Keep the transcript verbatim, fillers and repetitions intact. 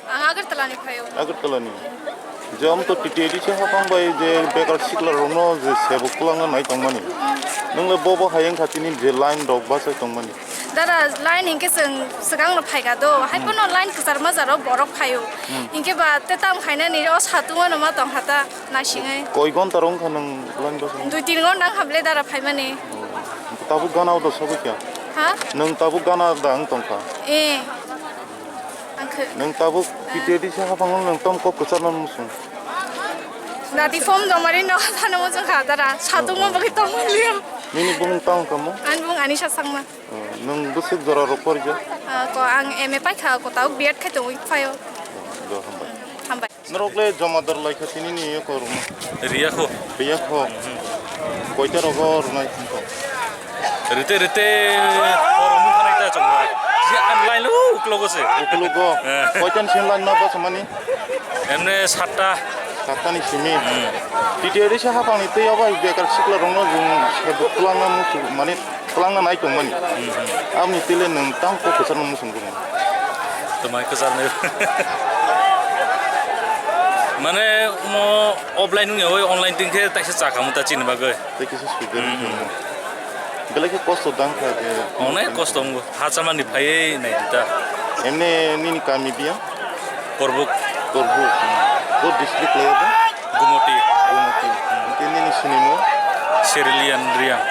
Ang Agartala ni phaio. Agartala ni. Je, omo to T T A D C haphang bai je bekar sikla rokno je sebo kwlangna nai tongmani. Nwng le bo bo hai wngkha tini je line rok bachai tongmani. Dada, line hinkhe chwng swkang no phaikha do, hai Hmm. pono line kwchar majaro borok phaio. Hmm. Hinkhe ba te tam khainani o satung ano ma tongkha ta naisingwi. Koi gonta rok wngkha nwng line bachai? Dui tin gonta wngkha bwle dada phaimani. Tabuk gana o do sogwi kha? Ha? Nwng tabuk gana da wng tongkha? Eh. Ang khe- Nwng tabuk T T A D C haphango nwng tom kok kwcharno muchung? Dati form jomari no thano muchung kha dara. Satung mo bagwi tong liya. Nini bumung tang kamo? Ani bumung Anisa Sangma. Oh, nwng bwswk jora rok porja? Ah, ko ang M A paikha, ko tabuk B Ed khai tongwi phaio. Oh, do hambai. Hambai. Norok le jomadar lai kha tini ni yoko rwma? Riya kho. Riya kho. Koita rogo rwnai kho? Rite rite oro mung khanai ta chongma. Je ang line lo uklogo se. Uklogo. Eh. Koitan sin line ma bachomani? Emne satta. Satta ni simi. Hmm. T T A D C haphang ni tei obai bekar sikla rokno jung se bwklangna muchung mani. Kwlangna nai tongmani. Mhm. Aboni tele nwng tang kok kwcharno muchung rwma? Twmai kwcharnai. Mane, omo offline wngya, oi online tin khe taisa cha khamu ta chini bagwi. Tei kisa sujak Mhm. wngkha. Belai khe kosto dang kha je. Onek kosto wngo. Ha chamani phaiwi nai ta. Emne nini kami biya? Korbuk. Korbuk. Bo district le ba? Gumoti. Gumoti. Hwnkhe nini sinimung? Serilian Riang.